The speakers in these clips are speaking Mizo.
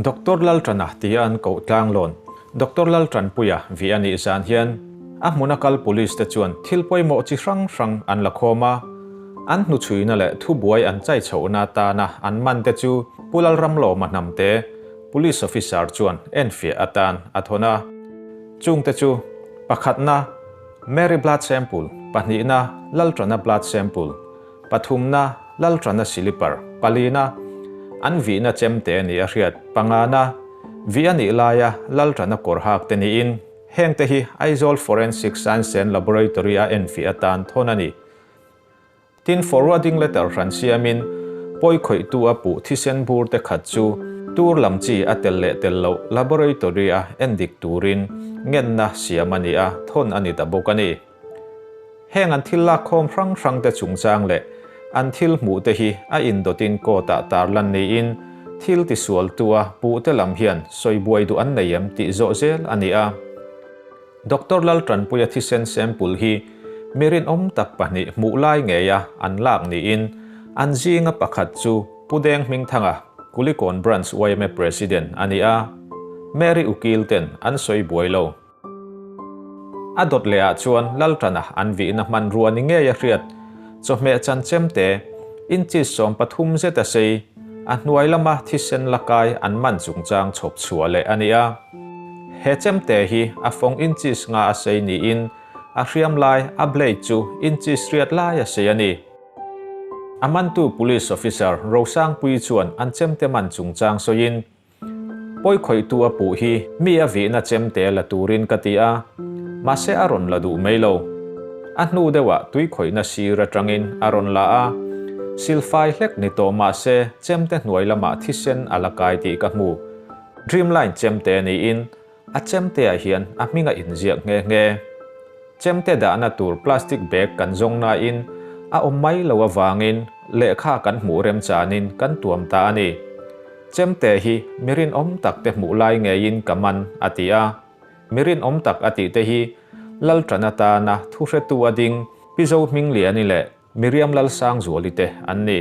Doctor Lalṭana tia an koh tlanglawn Doctor Lalṭanpuia vih a nih zan hian a hmuna kal Police te chuan thil pawimawh chi hrang hrang an la khawm a, an hnuchhuina leh thubuai an chai chhohna atana an man te chu Pu Lalramlawma hnamte Police Officer chuan enfiah atan a thawn a. Chungte chu pakhatna Mary blood sample, pahnihna Lalṭana blood sample, Pathumna, Lalṭana silipar, palina, an vihna chemte a nih a hriat, pangana, vih a nih laia Lalṭana kawr hak te niin, hengte hi Aizawl Forensic Science and Laboratory a enfiah atan thawn a ni. Tin, forwarding letter hran siamin pawi khawihtu a puh thisen bur te khat chu tur lam chi a tel leh tel loh laboratory a endik turin ngenna siam a ni a, thawn a ni ta bawk a ni. Heng an thil lakkhawm hrang hrangte chungchang leh an thil hmuhte hi a indawtin court-ah tarlan niin thil tisualtua puhte lam hian sawi buai duh an nei em tih zawh zel a ni a. Doctor Laltanpuia thisen sample hi mi rinawm tak pahnih hmuh lai ngeia an lak niin an zinga pakhat chu Pu Deng Hmingthanga, Kulikawn Branch yma President a ni a, Mary Ukil ten an sawi buai lo. A dawt leh ah chuan Lalṭana an vihna hmanrua ni ngei a hriat. Chawhmeh chan chemte, inches 13 zet a sei, a hnuai lama thisen la kai an man chungchang chhawp chhuah leh a ni a. He chemte hi a fawng inches nga a sei niin a hriam lai a blade chu inches riat lai a sei a ni. A mantu Police Officer Rosangpuii chuan an chemte man chungchang sawiin, Pawi khawihtu a puh hi mi a vihna chemte la turin ka ti a, mahse a rawn la duh mai lo. A hnu deuhah tui khawihna sir atangin a rawn la a, silfai hlek ni tawh mahse chemte hnuai lamah thisen a la kai tih ka hmu. Dreamline chemte niin a chemteah hian a hming a inziak nghe nghe. Chemte dahna tur plastic bag kan zawng nain a awm mai lo avangin lehkha kan hmuh remchanin kan tuam ta a ni. Chemte hi mi rinawm tak te hmuh lai ngeiin ka man, a ti a. Mi rinawm tak a tih te hi Lalṭan atana thuhretu a ding Pi Zohmingliani leh Miriam Lalsangzuali te an ni.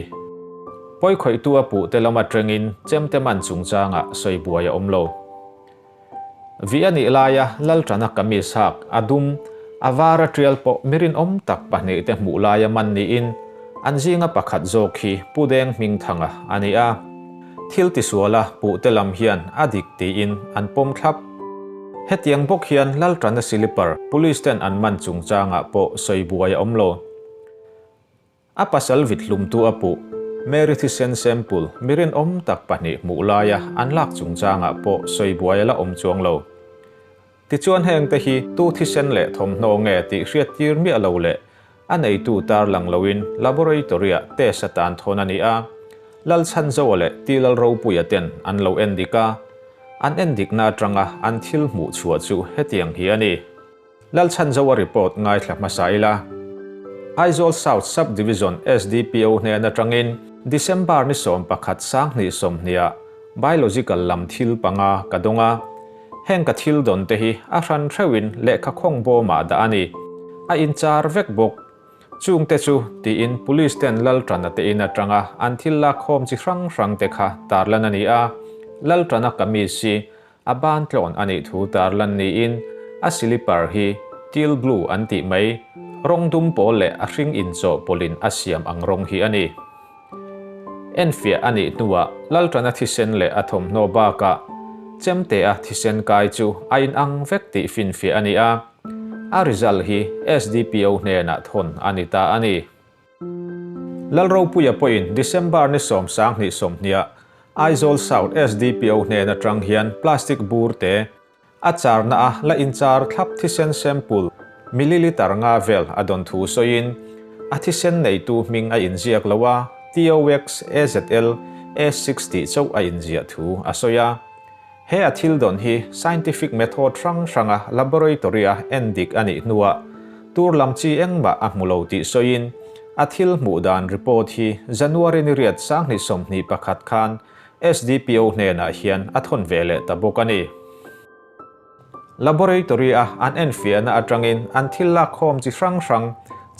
Pawi khawihtu a puh te lam aṭangin chemte man chungchangah sawi buai a awm lo. Vih a nih laia Lalṭana kamis hak a dum, a var a ṭial pawh mi rinawm tak pahnihte hmuh laia man niin an zinga pakhat zawk hi Pu Deng Hmingthanga a ni a. Thil tisuala puhte lam hian a dik tiin an pawm thlap. Hetiang bawk hian Lalṭana silipar Police ten an man chungchangah pawh sawi buai a awm lo. A pasal vit hlumtu a puh, Mary thisen sample mi rinawm tak pahnih hmuh laia an lak chungchangah pawh sawi buai a la awm chuang lo. Tichuan hengte hi tu thisen leh thawmhnaw nge tih hriattir miah lo leh a neitu tarlang loin laboratory-ah test atan thawn a ni a, Lalchhanzoa leh Tilal Ropuia ten an lo endik a, an endikna atanga an thil hmuh chhuah chu hetiang hi a ni. Lalchhanzoa report ngaithla hmasa ila. Aizawl South Sub-Division SDPO hnen atangin December ni 11 2020 ah Biological lam thil panga ka dawng a. Heng ka thil dawn te hi a hran hreuhin lehkha khawng bawmah dah a ni. A inchar vek bawk. Chungte chu tiin Police ten Lalṭana te in atanga an thil lakkhawm chi hrang hrang te kha tarlan a ni a. Lalṭana kamis hi A ban tlawn a nih thu tarlan niin a silipar hi teal blue an tih mai, rawng dum pawl leh a hring inchawhpawlhin a siam ang rawng hi a ni. Enfiah a nih hnuah Lalṭana thisen leh a thawmhnaw bakah chemtea thisen kai chu a inang vek tih finfiah a ni a, a result hi SDPO hnenah thawn a ni ta a ni. Lalropuia pawhin December ni 10 20 ah Aizawl South SDPO hnen atang hian plastic bur te a charna a la inchar thlap thisen sample milliliter nga vel a dawn thu sawiin a thisen neitu hming a inziak lo a, TOX AZL A6 tih chauh a inziah thu a sawi a. He a thil dawn hi scientific method hrang hranga laboratory-a endik a nih hnuah tur lam chi engmah a hmu lo tih sawiin a thil hmuh dan report hi January ni riat 2021 khan SDPO hnenah hian a thawn ve leh ta bawk a ni. Laboratory-a an enfiahna atangin an thil lakkhawm chi hrang hrang,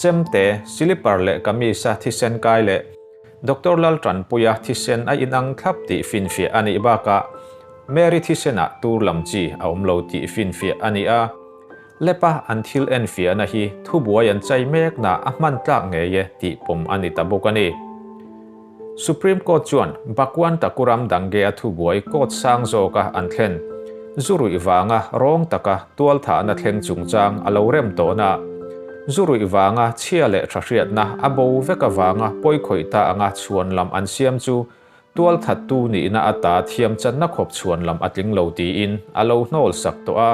chemte, silipar leh kamis-a thisen kai leh Doctor Laltanpuia thisen a inang thlap tih finfiah a nih bakah Mary thisenah tur lam chi a awm lo tih finfiah a ni a. Lepa an thil enfiahna hi thubuai an chai mekna a hman tlak ngei e tih pawm a ni ta bawk a ni. Supreme Court chuan Bhagwan Thakuram Dange-a thubuai court sang zawka an thlen zu ruih vanga rawng taka tualthahna thleng chungchang a lo rem tawhna, zu ruih vanga chhia leh tha hriatna a bo vek avanga pawikhawih ta anga chhuan lam an siam chu tualthattu nihna ata thiamchanna khawp chhuan lam a tling lo tiin a lo hnawl sak tawh a.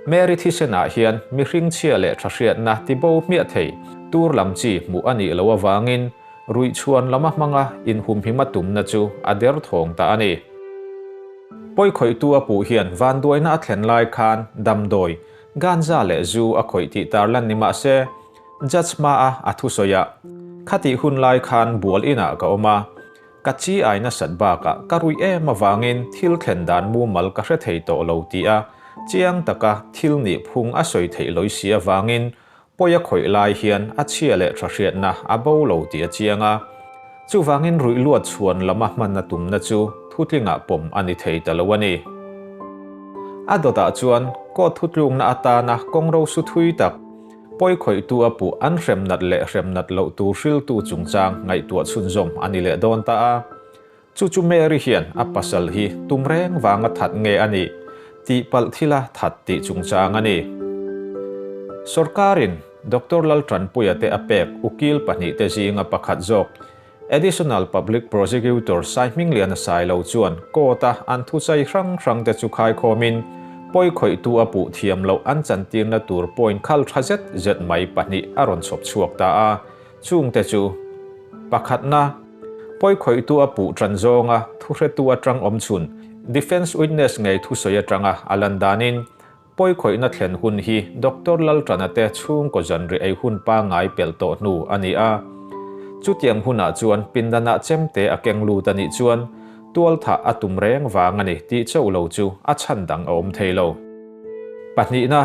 Mary thisenah hian mihring chhia leh tha hriatna tibo hmiah thei tur lam chi hmuh a nih loh avangin Ruih chhuan lama hmanga inhumhima tumna chu a derthawng ta a ni. Pawikhawihtu a puh hian vanduaina a thlen lai khan damdawi, ganja leh zu a khawih tih tarlan ni mah se, judge hmaa a thusawiah, Khatih hun lai khan bual inah ka awm a, ka chi ai nasat bakah ka ruih em avangin thil thlen dan mumal ka hre thei tawh lo tih a chiang taka thil nih phung a sawi theih lawi si avangin Pawi a khawih lai hian a chhia leh tha hriatna a bo lo tih a chiang a, chuvangin ruih luat chhuan lama hmanna tumna chu thutlingah pawm a ni thei ta lo a ni. A dawtah chuan court thutlukna atana kawngro su thui tak, pawi khawihtu a puh an hrem nat leh hrem nat loh tur hriltu chungchang ngaihtuah chhunzawm a ni leh dawn ta a. Chu chu Mary hian a pasal hi tum reng vanga that nge a nih tih palh thila that tih chungchang a ni. Sorkarin Doctor Laltanpuia te a pek ukil pahnihte zinga pakhat zawk Additional Public Prosecutor Saihmingliana Sailo chuan court-a an thuchai hrang hrangte chu khaikhawmin pawikhawihtu a puh thiam loh an chantirna tur point khal tha zet zet mai pahnih a rawn chhawp chhuak ta a. Chungte chu pakhatna, pawikhawihtu a puh tan zawnga thuhretu atang awm chhun, defence witness ngei thusawi atanga a lan danin, pawikhawihna thlen hun hi Doctor Laltana te chhungkaw zanri ei hun pangngai pelh tawh hnu a ni a. Chutiang hunah chuan pindanah chemte a keng lut a nih chuan tualthah a tum reng vang a ni tih chauh lo chu a chhan dang a awm thei lo. Pahnihna,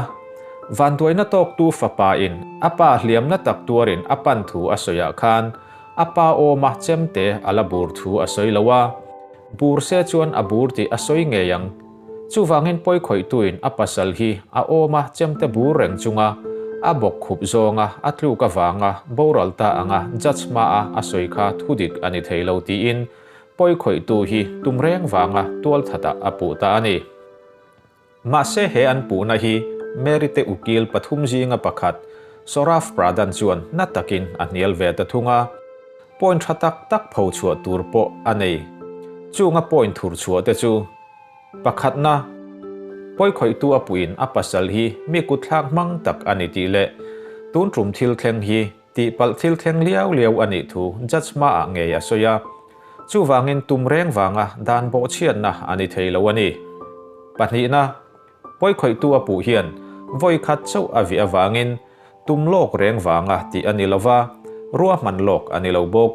Vanduaina tawktu fapa in a pa hliamna tak tuarin a pan thu a sawiah khan a pa awma chemte a la bur thu a sawi lo a, bur se chuan a bur tih a sawi ngei ang. Chuvangin pawikhawihtuin a pasal hi a awma chemte bur reng chunga a bawk khup zawnga a tluk avanga boral ta anga judge hmaa a sawi kha thudik a ni thei lo tiin pawikhawihtu hi tum reng vanga tualthatah a puh ta a ni. Mahse he an puhna hi Mary te ukil pathum zinga pakhat Saurav Pradhan chuan na takin a hnial ve ta thung a, point tha tak tak pho chhuah tur pawh a nei. Chunga point thur chhuah te chu, Pakhatna, pawikhawihtu a puhin a pasal hi mi kutthlak hmang tak a ni tih leh tun tum thil thleng hi tihpalh thil thleng liau liau a nih thu judge hmaah ngei a sawi a. Chuvangin tum reng vanga dan bawhchhiatna a ni thei lo a ni. Pahnihna, pawikhawihtu a puh hian vawi khat chauh a vih avangin tum lawk reng vanga tih a ni lo va, ruahman lawk a ni lo bawk.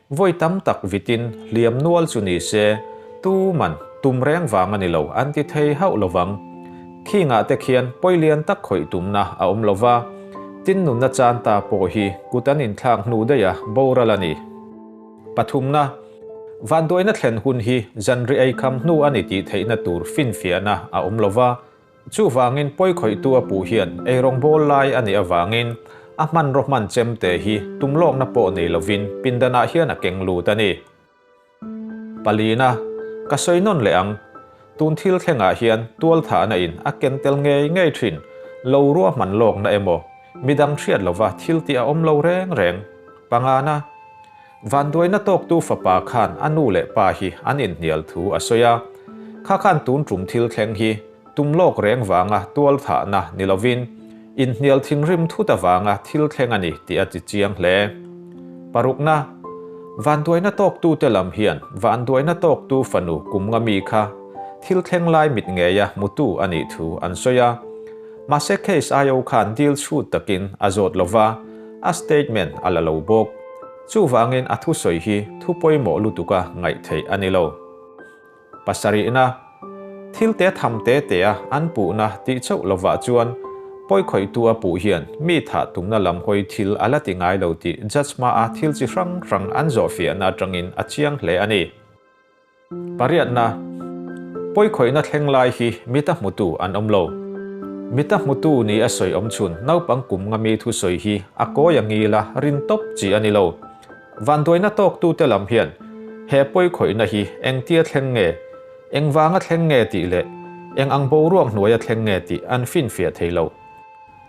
Vawi tam tak vitin hliam nual chu ni se, tuman tum reng vang a ni lo an ti thei hauh lo vang. Khingah te khian pawi lian tak khawih tumna a awm lo va, tin nunna chan ta pawh hi kut an inthlak hnu daih a boral a ni. Pathumna, Vanduaina thlen hun hi zanri ei kham hnu a ni tih theihna tur finfiahna a awm lo va, chuvangin pawikhawihtu a puh hian eirawngbawl lai a nih avangin a hmanraw hman chemte hi tumlawkna pawh nei lovin pindanah hian a keng lut a ni. Palina, Ka sawi nawn leh ang, tun thil thlengah hian tualthahna in a ken tel ngei ngei thin, lo ruahman lawkna emaw, midang hriat lova thil tih a awm lo reng reng. Pangana, Vanduaina tawktu fapa khan a nu leh pa hi an inhnial thu a sawi a, kha khan tun tum thil thleng hi tum lawk reng vanga tualthahna ni lovin inhnial thinrim thut avanga thil thleng a ni tih a ti chiang hle. Parukna, Vanduaina tawktute lam hian vanduaina tawktu fanu kum nga mi kha thil thleng lai mit ngeia hmutu a nih thu an sawi a, mahse case IO khan dil chhut takin a zawt lova, A statement a la lo bawk. Chuvangin a thusawi hi thu pawimawh lutuka ngaih theih a ni lo. Pasarihna, Thil te tham te tea an puhna tih chauh lovah chuan pawikhawihtu a puh hian mi thah tumna lam hawi thil a la ti ngai lo tih judge hmaa thil chi hrang hrang an zawhfiahna atangin a chiang hle a ni. Pariatna, Pawikhawihna thleng lai hi mita hmutu an awm lo. Mita hmutu ni a sawi awm chhun naupang kum nga mi thusawi hi a kawi a ngil a, rin tawp chi a ni lo. Vanduaina tawktute lam hian he pawikhawihna hi engtia thleng nge, engvanga thleng nge tih leh eng ang boruak hnuaia thleng nge tih an finfiah thei lo.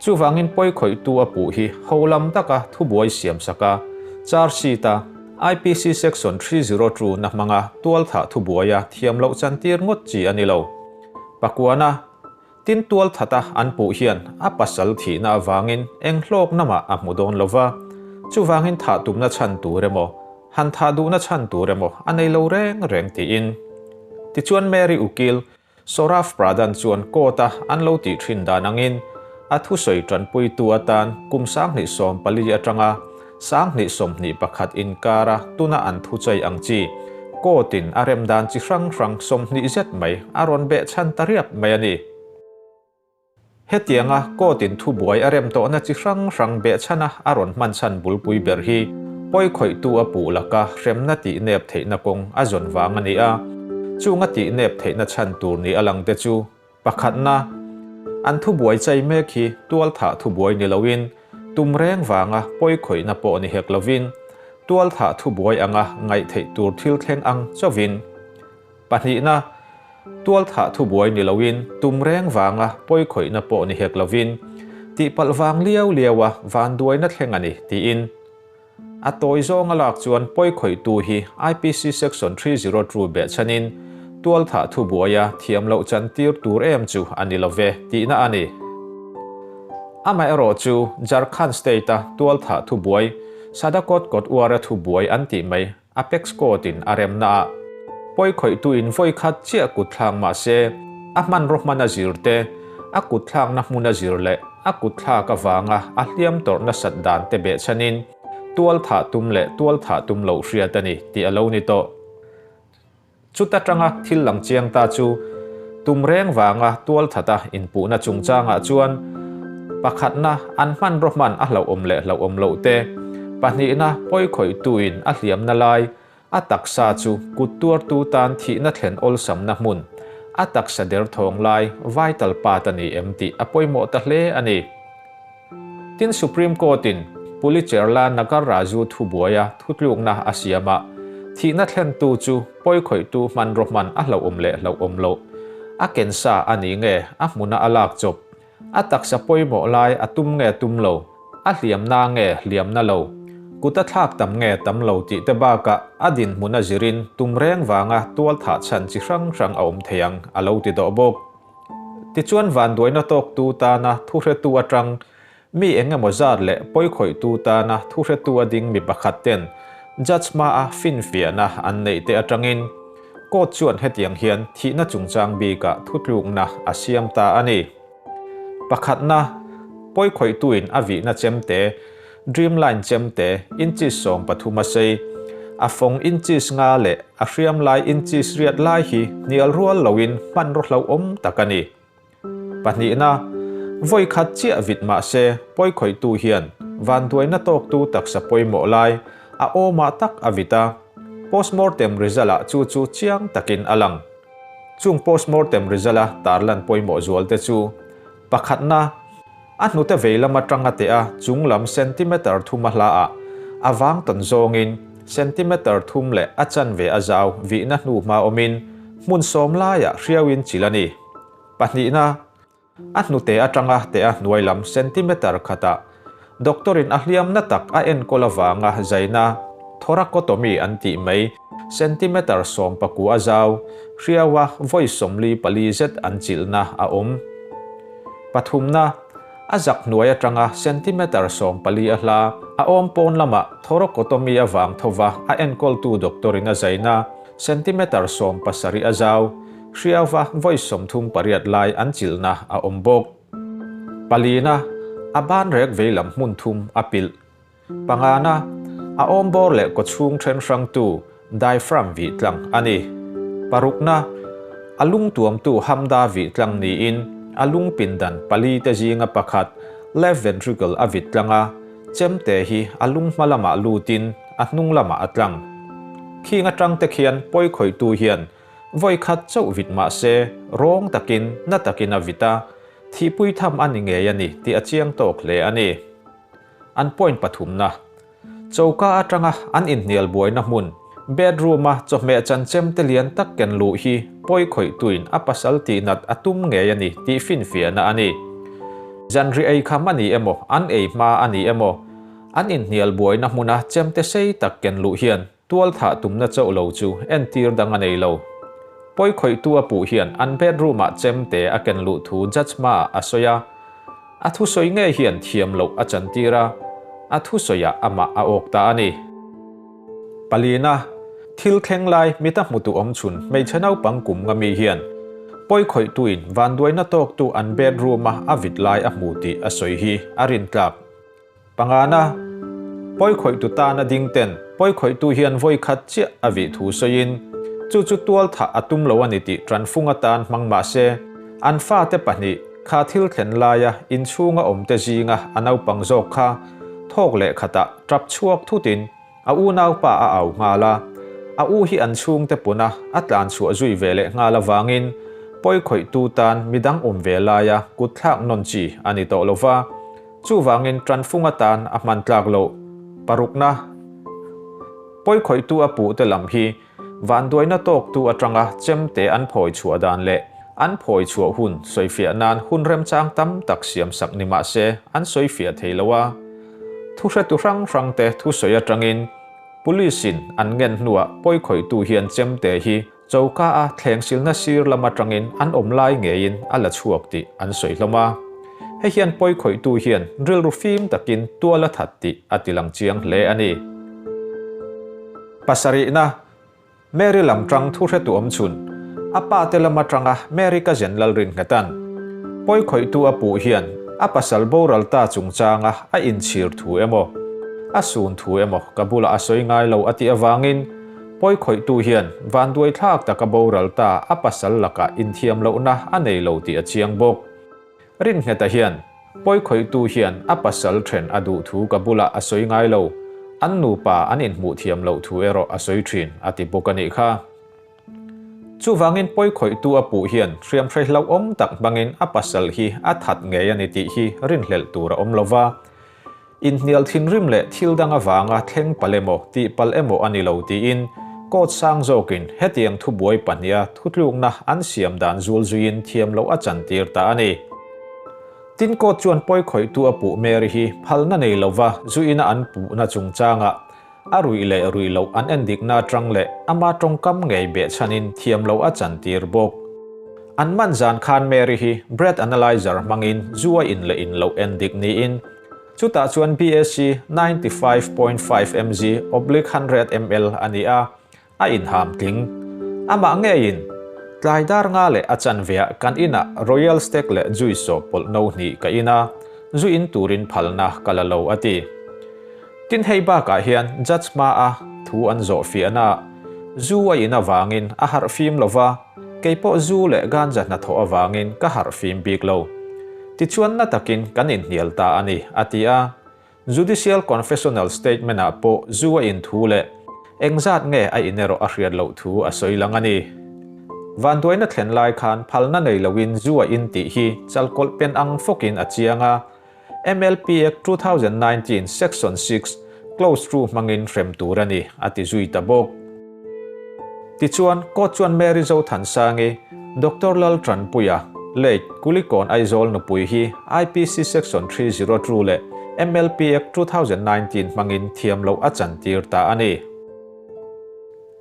Chuvangin pawikhawihtu a puh hi ho lam taka thubuai siam sak a, charge sheet a IPC section 302 na hmanga tualthah thubuaia thiam loh chantir ngawt chi a ni lo. Pakuana, tin tualthata an puh hian a pasal thihna avangin eng hlawkna mah a hmu dawn lo va, chuvangin thah tumna chhan tur emaw, han thah duhna chhan tur emaw a nei lo reng reng tiin. Tichuan Mary Ukil, Saurav Pradhan chuan court-a an lo tih thin dan angin a thusawi tanpuitu atan kum 2014 atanga 2021 inkara tuna an thuchai ang chi court-in a rem dan chi hrang hrang 20 zet mai a rawn behchhan ta riap mai a ni. Hetianga court-in thubuai a rem tawhna chi hrang hrang behchhana a rawn hman chhan bulpui ber hi pawikhawihtu a puh laka hremna tih nep theihna kawng a zawn vang a ni a. Chunga tih nep theihna chhan tur ni a langte chu pakhatna, an thubuai chai mek hi tualthah thubuai ni loin tum reng vanga pawikhawihna pawh ni hek lovin tualthah thubuai anga ngaih theih tur thil thleng ang chauhin. Pahnihna, tualthah thubuai ni loin tum reng vanga pawikhawihna pawh ni hek lovin, tihpalh vang liau liaua vanduaina thleng a ni, tiin. A tawi zawnga lak chuan pawikhawihtu hi IPC Section 302 behchhanin tualthah thubuaia thiam loh chantir tur em chu a ni love tihna a ni. Amaherawhchu, Jharkhand State-a tualthah thubuai, Sadakot Kotwara thubuai an tih mai, Apex Court in a remna ah pawikhawihtu in vawi khat chiah kut thlak mah se, a hmanraw hman a zir te, a kut thlakna hmun a zir leh a kut thlak avanga a hliam tawrh nasat dan te behchhanin tual thah tum leh tual thah tum loh hriat a ni tih a lo ni tawh. Chuta tanga thil lang chiang ta chu tum reng vanga tualthata inpuhna chungchangah chuan pakhatna an hmanraw hman a hlauhawm leh hlauhawm loh te, pahnihna pawikhawihtuin a hliamna lai, a taksa chu kut tuartu tan thihna thlen awlsamna hmun, a taksa derthawng lai vital part a ni em tih a pawimawh ta hle a ni. Tin Supreme Court-in Pulicherla Nagar Raju thubuaia thutlukna a siam a, thihna thlentu chu pawikhawihtu hmanraw hman a hlauhawm leh hlauhawm loh. A kensa a ni nge a hmuna a lak chawp? A taksa pawimawh lai a tum nge tum lo? A hliamna nge hliamna lo? Kut a thlak tam nge tam lo tih te bakah a dinhmun a zirin tum reng vanga tualthah chhan chi hrang hrang a awm thei ang a lo ti tawh bawk. Tichuan vanduaina tawktu tana thuhretu atang mi eng emaw zat leh pawikhawihtu tana thuhretu a ding mi pakhat ten judge hmaa finfiahna an neih te atangin court chuan hetiang hian thihna chungchang bikah thutlukna a siam ta a ni. Pakhatna, pawikhawihtuin a vihna chemte Dreamline chemte inches 13 a sei, a fawng inches nga leh a hriam lai inches riat lai hi hnial rual loin hmanraw hlauhawm tak a ni. Pahnihna, vawi khat chiah vit mah se pawikhawihtu hian vanduaina tawktu taksa pawimawh lai a awmah tak a vit a, postmortem result ah chu chu chiang takin a lang. Chung postmortem result a tarlan pawimawh zualte chu, pakhatna, A hnute vei lam atang a teh a, chung lam centimeter thum a hla ah a vang tawn zawngin centimeter thum leh a chanve a zau vihna hnu hma awmin hmun sawm laiah hriauin chil a ni. Pahnihna, A hnute atanga teh a hnuai lam centimeter khatah doctor in a hliamna tak a enkawl avanga zaina thoracotomy an tih mai centimeter 19 a zau hriaua vawi 44 zet an chilhna a awm. Pathumna, a zak hnuai atanga centimeter 14 a hla, a awm pawn lamah thoracotomy avang thova a enkawltu doctor-in a zaina centimeter 17 a zau, hriauva vawi 38 lai an chilhna a awm bawk. Palina, a ban rek veilam hmun thum a pilh. Pangana, a awmbawr leh kawchhung then hrangtu diaphragm vih tlang a ni. Parukna, a lungtuamtu hamda vih tlang niin a lung pindan pali te zinga pakhat left ventricle a vit tlang a, chemte hi a lung hma lamah lutin a hnung lamah a tlang. Khing atang te khian pawikhawihtu hian. Vawi khat chauh vit mah se, rawng takin, na takin a vit a, thihpui tham a ni ngei a ni tih a chiang tawk hle a ni. An point pathumna. Choka atanga an inhnial buaina hmun, bedroom-a chawhmeh chanchem te lian tak ken luh hi pawi khawihtuin a pasal tihnat a tum ngei a ni tih finfiahna a ni. Zanri ei kham a ni emaw, an ei hma a ni emaw, an inhnial buaina hmuna chemte sei tak ken luh hian tual thah tumna chauh lo chu entir dang a nei lo. Pawi khawihtu a puh hian an bedroom-ah chemte a ken luh thu judge hmaah a sawi a. A thusawi ngei hian thiam loh a chantir a, a thusawiah amah a awk ta a ni. Palina, thil thleng lai mita hmutu awm chhun hmeichhe naupang kum nga mi hian pawi khawihtuin vanduaina tawktu an bedroom-a a vit lai a hmu tih a sawi hi a rintlak. Pangana, pawi khawihtu tana ding ten pawi khawihtu hian vawi khat chiah a vih thu sawiin chu chu tual thah a tum lo a ni tih tanfung atan hmang mah se, an fate pahnih kha thil thlen laia inchhunga awmte zinga a naupang zawk kha thawk leh khatah tap chhuak thutin A unaupa a au nghal a, a u hi an chhungte puna a tlan chhuah zui ve leh nghal avangin pawi khawihtu tan midang awm ve laia kut thlak nawn chi a ni tawh lo va, chuvangin tanfung atan a hman tlak loh. Parukna, Pawi khawihtu a puhte lam hi vanduaina tawktu atanga chemte an phawi chhuah dan leh an phawi chhuah hun sawifiah nan hun remchang tam tak siamsak ni mah se an sawifiah thei lo a. Thuhretu hrang hrangte thusawi atangin Police-in an ngen hnuah pawikhawihtu hian chemte hi choka a thlengsilna sir lam atangin an awm lai ngeiin a la chhuak tih an sawi hlawm a. Hei hian pawikhawihtu hian rilru fim takin tual a that tih a tilang chiang hle a ni. Pasarihna. Mary lam tang thu hretu awm chhun, a pa te lam atanga Mary ka zen Lalrin Nghetan pawi khawihtu a puh hian a pasal boral ta chungchanga a inchhir thu emaw, a sun thu emaw ka bulah a sawi ngai lo a tih avangin pawi khawihtu hian vanduai thlak taka boral ta a pasal lakah inthiam lohna a nei lo tih a chiang bawk. Ringheta hian pawi khawihtu hian a pasal then a duh thu ka bulah a sawi ngai lo, an nupa an inhmuh thiam loh thu erawh a sawi thin a ti bawk a nih kha. Chuvangin pawi khawihtu a puh hian hriamhrei hlauhawm tak hmangin a pasal hi a that ngei a ni tih hi rinhlelh tur a awm lo va, Inhnial thinrim leh thil dang avanga thleng palh emaw tih palh emaw a ni lo tiin court sang zawkin hetiang thubuai pahniha thutlukna an siam dan zul zuiin thiam loh a chantir ta a ni. Tin court chuan pawi khawihtu a puh Mary hi phalna nei lova zuina an puhna chungchangah a ruih leh ruih loh an endikna atang leh ama tawngkam ngei behchhanin thiam loh a chantir bawk. An man zan khan Mary hi breath analyzer hmangin zu a in leh in loh endik niin Chutah chuan BAC 95.5 mg oblique 100 ml a ni a, a inham tling. Amah ngeiin, tlai dar nga leh a chanveah kan inah Royal Stag leh juice sawh pawlh no hnih ka in a, zu in turin phalna ka la lo a ti. Tin hei bakah hian judge hmaa thu an zawh fiahnaah zu a in avangin a harh fim lo va, Keipawh zu leh ganja hnathawh avangin ka harh fim bik lo. Tichuan na takin kan inhnial ta a ni, a ti a. Judicial confessional statement-ah pawh zu a in thu leh engzat nge a in erawh a hriat loh thu a sawi lang a ni. Vanduaina thlen lai khan phalna nei loin zu a in tih hi chalkawlh pen ang fawkin a chiang a. MLP Act 2019 Section 6 Clause 2 hmangin hrem tur a ni, a ti zui ta bawk. Tichuan, court chuan Mary Zothansangi, Doctor Laltanpuia, late Kulikawn Aizawl nupui hi IPC Section 302 leh MLP Act 2019 hmangin thiam loh a chantir ta a ni.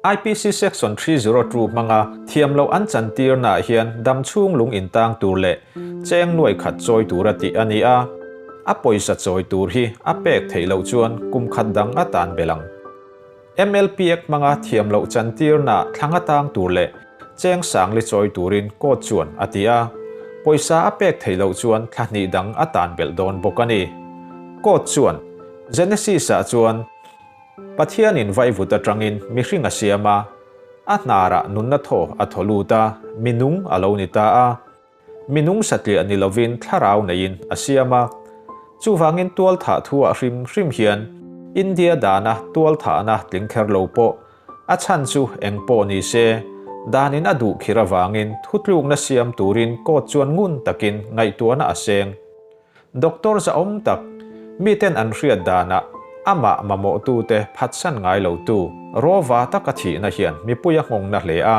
IPC Section 302 hmanga thiam loh an chantirnaah hian dam chhung lung intang tur leh cheng nuai khat chawi tura tih a ni a, a pawisa chawi tur hi a pek theih loh chuan kum khat dang a tan belh ang. MLP Act hmanga thiam loh chantirnaah thlang a tang tur leh cheng sangli chawi turin court chuan a ti a, pawisa a pek theih loh chuan thla hnih dang a tan belh dawn bawk a ni. Court chuan Genesis-ah chuan. Pathianin vaivut atangin mihring a siam a, a hnarah nunna thaw a thaw lut a, minung a lo ni ta a. Minung satliah ni lovin thlarau neiin a siam a. Chuvangin tualthah thuah hrim hrim hian India dana tualthahna tling kher lo pawh a chhan chu eng pawh ni se, Danin a duh khir avangin thutlukna siam turin court chuan ngun takin ngaihtuahna a seng. Doctor zahawm tak, miten an hriat danah amah mamawhtute phatsan ngai lotu Rova taka thihna hian mipui a nghawngna hle a.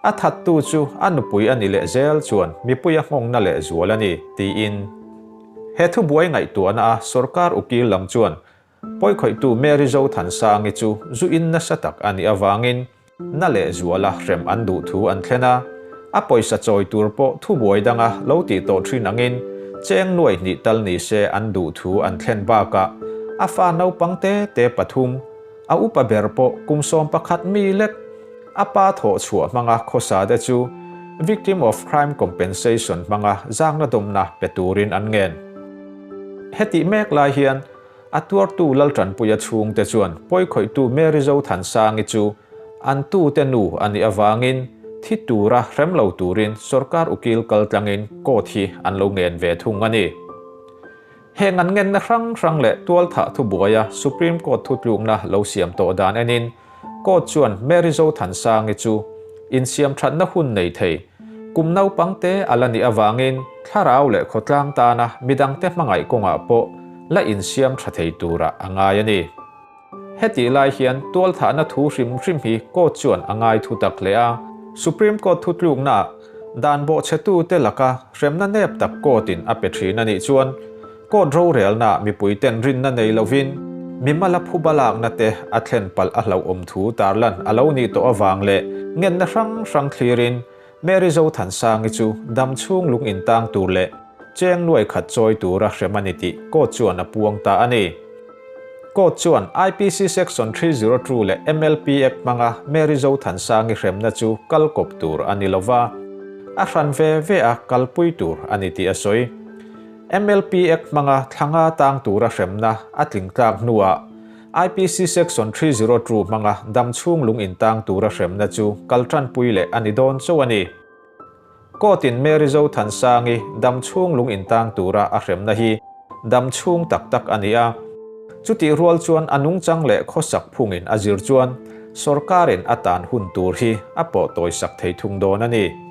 A thattu chu a nupui a ni leh zel chuan mipui a nghawngna leh zual a ni, tiin. He thubuai ngaihtuahna a sorkar ukil lam chuan Pawikhawihtu Mary Zothansangi chu zu in nasa tak a nih avangin na leh zuala hrem an duh thu an thlen a, a pawisa chawi tur pawh thubuai danga lo tih tawh thin angin cheng nuai hnih tal ni se an duh thu an thlen bakah a fa naupang te te pathum, a upa ber pawh kum 11 mi lek a pa thawh chhuah hmanga khawsa te chu Victim of Crime Compensation hmanga zangna dawmna pe turin an ngen. Hetih mek lai hian a tuartu Laltanpuia chhungte chuan pawikhawihtu Mary Zothansangi chu an tute nu a nih avangin thi tura hrem lo turin sorkar ukil kaltlangin court hi an lo ngen ve thung a ni. Heng an ngenna hrang hrang leh tualthah thubuaia Supreme Court thutlukna lo siam tawh dan enin Court chuan Mary Zothansangi chu insiam thatna hun nei thei kum naupang te a la nih avangin thlarau leh khawtlang tana midangte hmangaih kawngah pawh la insiam tha thei turah a ngai a ni. Hetih lai hian tualthahna thu hrim hrim hi court chuan a ngai thu tak hle a. Supreme Court thutluknaah dan bawhchhetute laka hremna nep tak court-in a pe thin a nih chuan court rorelnaah mipuiten rinna nei lovin mimala phuba lakna te a thlen palh a hlauhawm thu tarlan a lo nih tawh avang leh ngenna hrang hrang thlirin Mary Zothansangi chu dam chhung lung intang tur leh cheng nuai khat chawi tura hrem a ni tih court chuan a puang ta a ni. Court chuan IPC Section 302 leh MLP Act hmanga Mary Zothansangi hremna chu kal kawp tur a ni lova, a hran ve ve a kalpui tur a ni tih a sawi. MLP Act hmanga thlanga tang tura hremna a tling tlak hnuah IPC Section 302 hmanga dam chhung lung intang tura hremna chu kal tanpui leh a ni dawn chauh a ni. Court-in Mary Zothansangi dam chhung lung intang tura a hremna hi dam chhung tak tak a ni a. Chutih rual chuan a nungchang leh khawsak phungin a zir chuan sorkarin a tan hun tur hi a pawh tawisak thei thung dawn a ni.